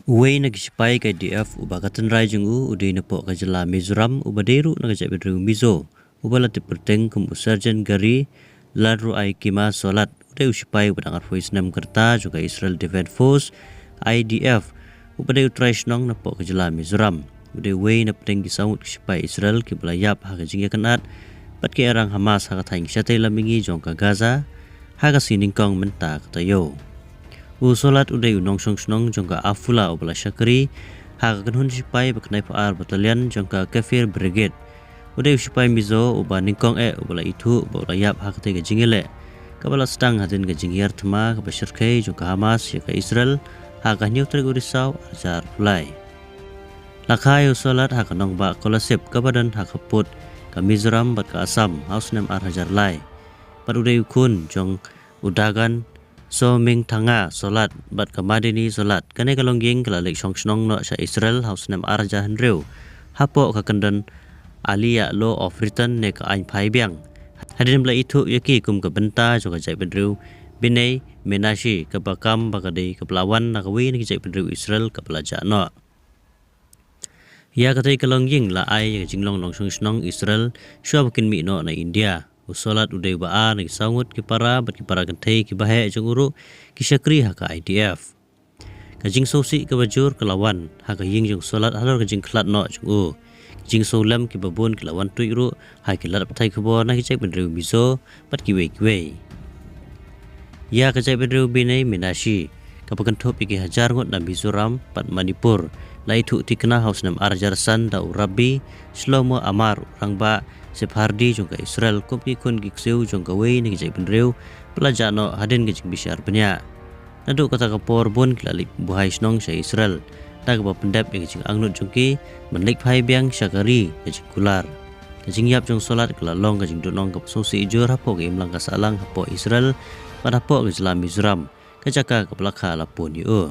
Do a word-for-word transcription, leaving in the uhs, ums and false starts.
Uwei na ki sipai ka I D F uba ka tynrai jong u u dei napoh ka jylla Mizoram uba dei ruh na ka jaitbynriew Mizo, uba la tip kyrteng kum u Sergeant Gari Ladroaikima Solat, u dei u sipai uba dang arphew snem ka rta jong ka Israel Defense Force, I D F, uba dei u trai shnong napoh ka jylla Mizoram. U dei uwei na pdeng ki saw ngut ki sipai Israel kiba la ïap ha ka jingïakynad bad ki airang Hamas ha ka thaiñ shatei lam mihngi jong ka Gaza ha ka sngi nyngkong mynta ka taïew. U Solat u dei u nongshong shnong jong ka Afula uba la shakri ha ka kynhun sipai ba khyndai phew ar battalion jong ka Kfir Brigade. U dei u sipai Mizo uba nyngkong eh uba la ithuh ba u la ïap ha katei ka jingïaleh kaba la sdang hadien ka jinghiar thma kaba shyrkhei jong ka Hamas ïa ka Israel ha ka hynñiew tarik u Risaw ar hajar arphew lai. La kha ïa u Solat ha ka nongbah Kolasib kaba don ha ka pud ka Mizoram bad ka Assam ha u snem ar hajar lai. Bad u dei u khun jong u Dagan Somingthanga Solat bad ka Madini Solat. Kane ka longïing ka la leit shong shnong noh sha Israel ha u snem ar hajar hynriew hapoh ka kyndon Aliyah Law of Return ne ka aiñ phai biang, hadien ba la ithuh ïa ki kum ka bynta jong ka jaitbynriew Bnei Menashe, kaba kam ba ka dei kaba la wan na kawei na ki jaitbynriew Israel kaba la jah noh. Ïa katei ka longïing la ai ïa ka jinglong nongshong shnong Israel shuwa ba kin mih noh na India. U Solat u dei uba ar na ki saw ngut ki para bad ki para kynthei kiba heh jong u ruh ki shakri ha ka I D F. Ka jingsngewsih kaba jur ka la wan ha ka ïing jong u Solat halor ka jingkhlad noh jong u. Ki jingsngew lem kiba bun ki la wan tuid ruh ha ki lad pathai khubor na ki jaitbynriew Mizo bad kiwei kiwei. Ïa ka jaitbynriew Bnei Menashe kaba kynthup ïa ki hajar ngut na Mizoram bad Manipur la ithuh thikna ha u snem ar hajar san da u Rabbi Shlomo Amar, u rangbah Sephardi jong ka Israel, kum ki khun ki ksiew jong kawei na ki jaitbynriew ba la jah noh hadien ka jingbishar bniah. Naduh kata ka por bun ki la leit buhai shnong sha Israel da kaba pyndep ïa ka jingangnud jong ki ban leit phai biang sha ka ri ka jingkular. Ka jingïap jong u Solat ka la long ka jingduhnong kaba sngewsih jur hapoh ka imlang ka sahlang hapoh Israel bad hapoh ka jylla Mizoram, ka jaka kaba la kha la pun ïa u.